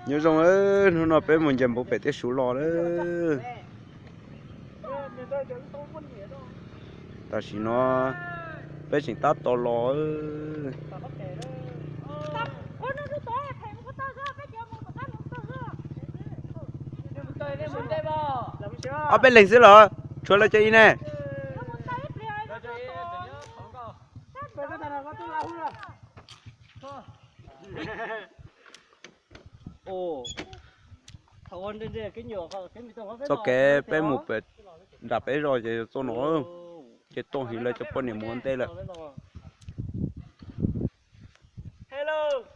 Nyob zoo, hnub no peb mus ncaws npua pem Tiaj Suv los lawm. Tam sim no peb tseem tab tom los. Ob peb leeg xwb los? Tshuav lawv cov ib ne. Txoj kev peb mus pem nram peb zos ces txoj no, ces tuaj hais lawv cov poj niam mus ua ntej lawm.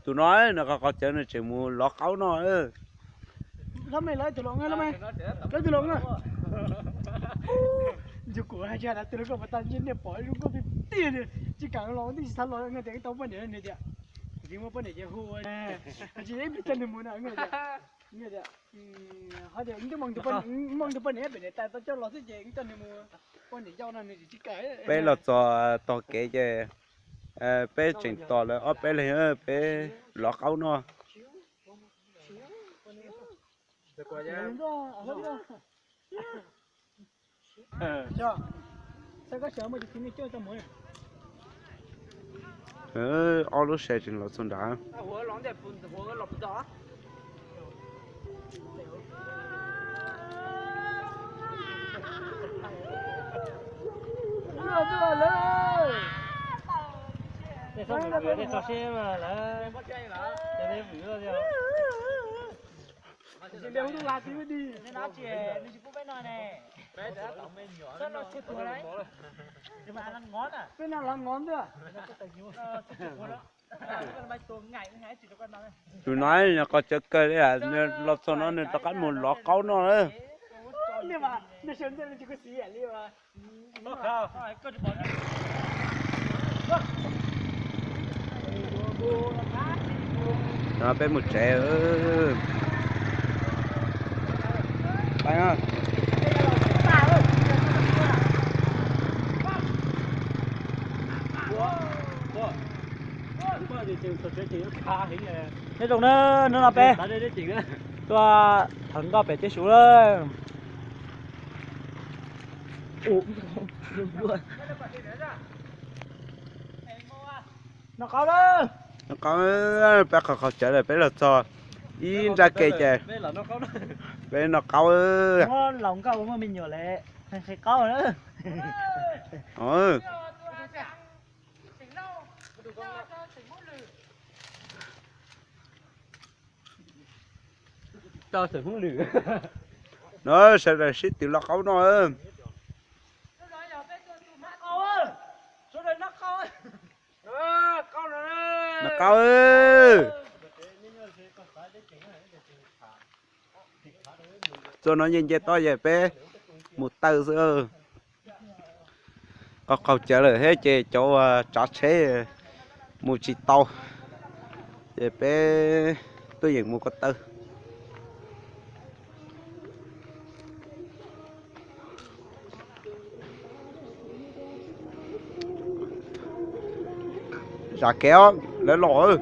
Tus no nws qhov qhov cawv nws tseem mus lov qaub no. Ncu kuv hais tsis hais tus koj pas tas ntsej niag pom zoo nkauj tiag tiag li, tsis kam los twb tsis xav los tias tau poj niam nws tias, tsis muaj poj niam ces hu, tsis ib pliag coj nws mus na. Ho tias twb mus tus poj niam pem niam tais tau coj los xwb ces coj nws mus, poj niam yau no nws tsis kam. Peb los txog tog kev ces peb tseem tos lawv ob peb leeg peb lov qaub no. Ob lub sai tseem los txog nrad. Peb no los ngov ntag. Tus no qhov cawv kawg li, los txog no nws rov qab mus lov qaub no lawm. Peb mus tsev. Nyob zoo na, hnub no peb tuaj thawv nkoj pem Tiaj Suv lawm. Noj qaub, peb qhov qhov cawv lawm, peb los txog ib nrab ke ces peb noj qaub. Muab laus nkauj ua muaj me nyuam lawm, qhia qaub na. No sawv daws sib tw lov qaub no. Noj qaub. Txoj no nce nce toj ces peb mus taw xwb. Qaug qaug cawv lawm thiab ces cov uas tsav tsheb mus tsis tau, ces peb tuaj yeem mus ko taw. Zam kev os, lawv los.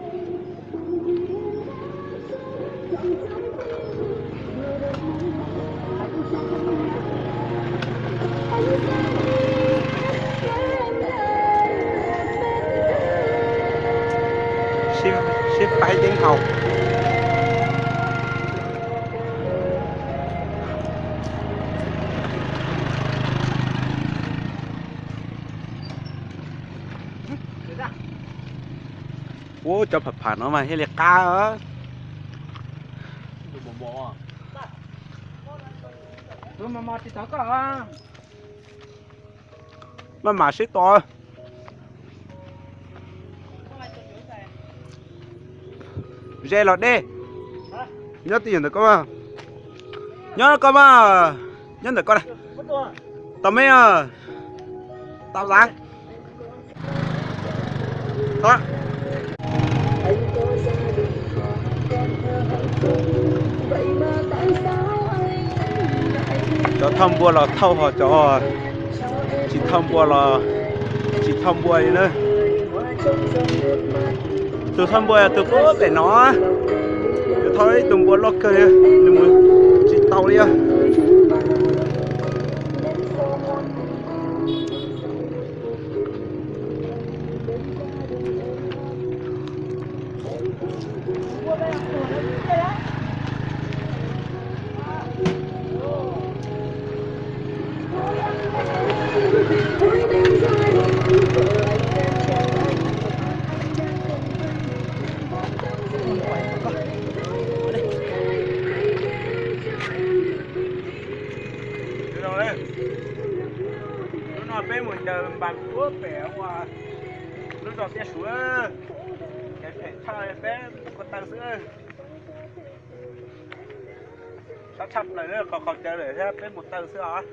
Sib faib teeb hau. Ub, cov pham pham no mas thiaj li qab. Maj mam sib tos. Ze los dej. Nyob twj ywm ntawm koj mas. Nyob koj mas. Nyob ntawm koj na. Tau me, tau xav. Cov thauj npua los thauj, ho cov tsis thauj npua los tsis thauj npua li na. Tus thauj npua yog tus pem no, tus thauj ib tug Ua loj kawg li, nws mus tsis tau li. Hnub no peb mus ncaws npas ua pem ua lub zos Tiaj Suv, kev phem tshaj peb mus ko taw xwb. Sab tshaj plaws, qhov qhov cawv lawm thiab peb mus taw xwb os.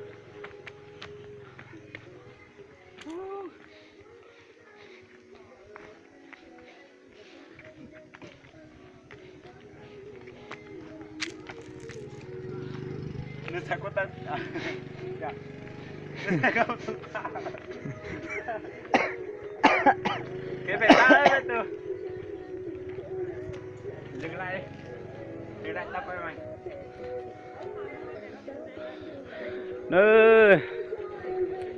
Nws txhais ko taw. Kev phem tshaj plaws.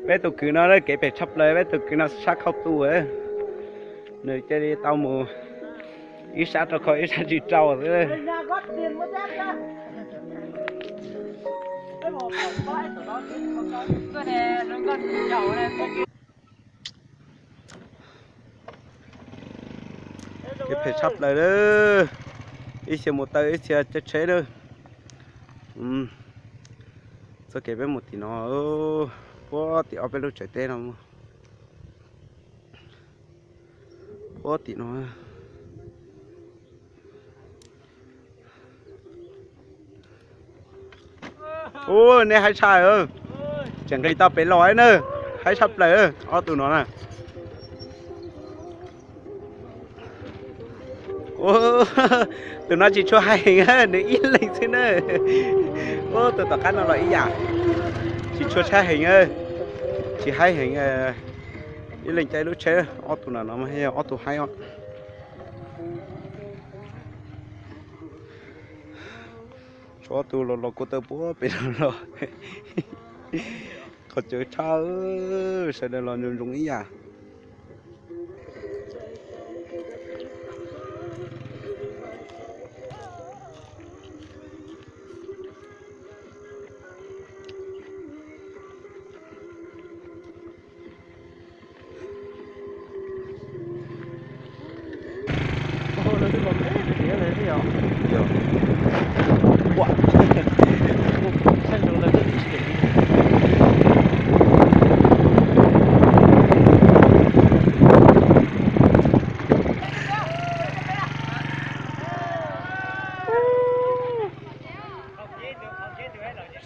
Peb tus kwv no kev phem tshaj plaws, peb tus kwv no sab khauj tu. Nws cia li tau mus ib sab rau khau ib sab tsis rau xwb. Kev phem tshaj plaws lawm. Ib txhia mus taw ib txhia caij tsheb lawm. Txoj kev peb mus tim no, puag tim ob peb lub tsev teb no. Puag tim no. Ub, neb haib tshaj, tseem nqis tau pem los na. Haib tshaj plaws ob tug no na. Tus no tsis tshua haib heev, nws ib leeg xwb na. Ub, tus tom qab no los ib yam, tsis tshua tshaib heev, tsis haib heev. Ib leeg caij lub tsheb, ob tug no no mas yog ob tug haib os. Tshuav ob tug los los ko taw puag pem no los. Qhov cawv tshaj, sawv daws los ntsoov ntsoov ib yam.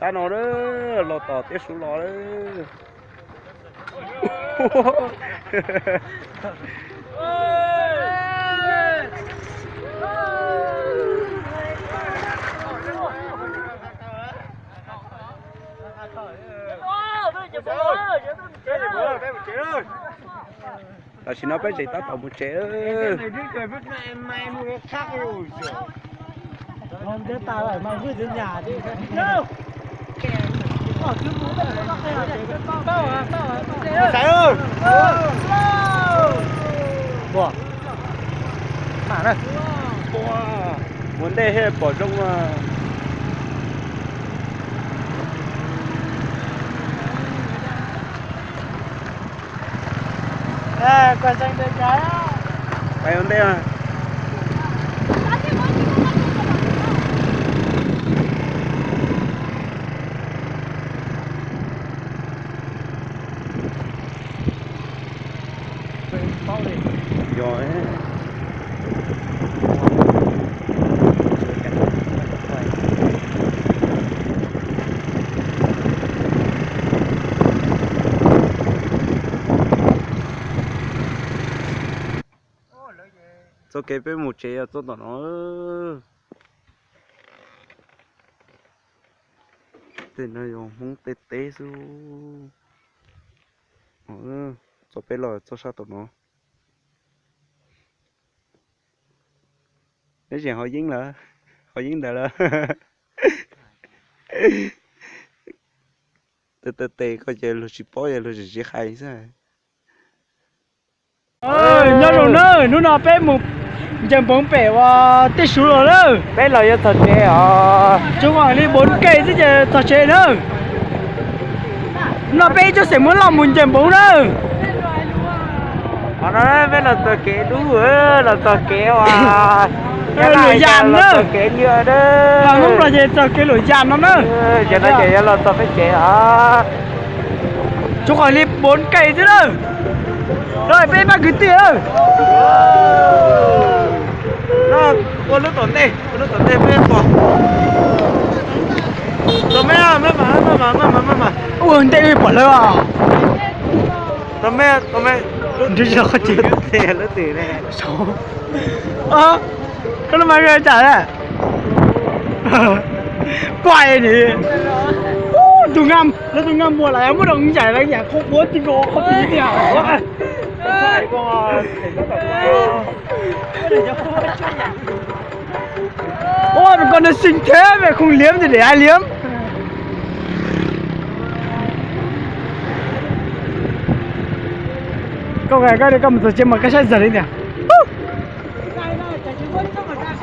Sab no los tom Tiaj Suv los lawm. Tam sim no peb tseem tab tom mus tsev. Mus ntej thiaj pom zoo. Pais ua ntej. Yog. Txoj kev peb mus tsev yog txoj tom no. Tej no yog Hmoob tej teb xwb. Txoj peb los txoj sab tom no. Neb tseem haus yeeb lawm? Qhov yeeb ntawd lawm. Tes tes tes koj ces luag tsis paub, luag tsis hais xwb. Nyob zoo nawb, hnub no peb mus ncaws npoov pem uas tej suv los lawm. Peb los yuav txog tsev os. Tsuas li bốn cây xwb ces txog tsev nawb. No peb ib tsoom xeem Hmoob Lauj mus ncaws npoov nawb. Qhov no peb los txog kev dub, los txog kev uas Luam Yas nawb. Txog kev nyuaj, Hmoob no ces txog kev Luam Yas no nawb. Ces no ces yuav los txog peb tsev os. Tsuas li bốn cây xwb nawb. Peb pab kwv tij. Ua lub tom ntej, ua lub tom ntej peb pom. Tos me, maj mam, maj mam, maj mam, maj mam. Ua ntej pom lawm os. Tos me, tos me. Nrhiav tsis tau qhov tseem. Lub twm ne. Koj lub mas tsam na. Pais ni. Tus nqa, lawv tus nqa muag lawm muab rau ncaim lawv ncaim qhov quav ti nkaus qhov ti tiag. Ua, me koj nws xing thiab me khoom liam ntawm dej liam. Koj, koj mus txog tsev mas koj saib zag li tiag.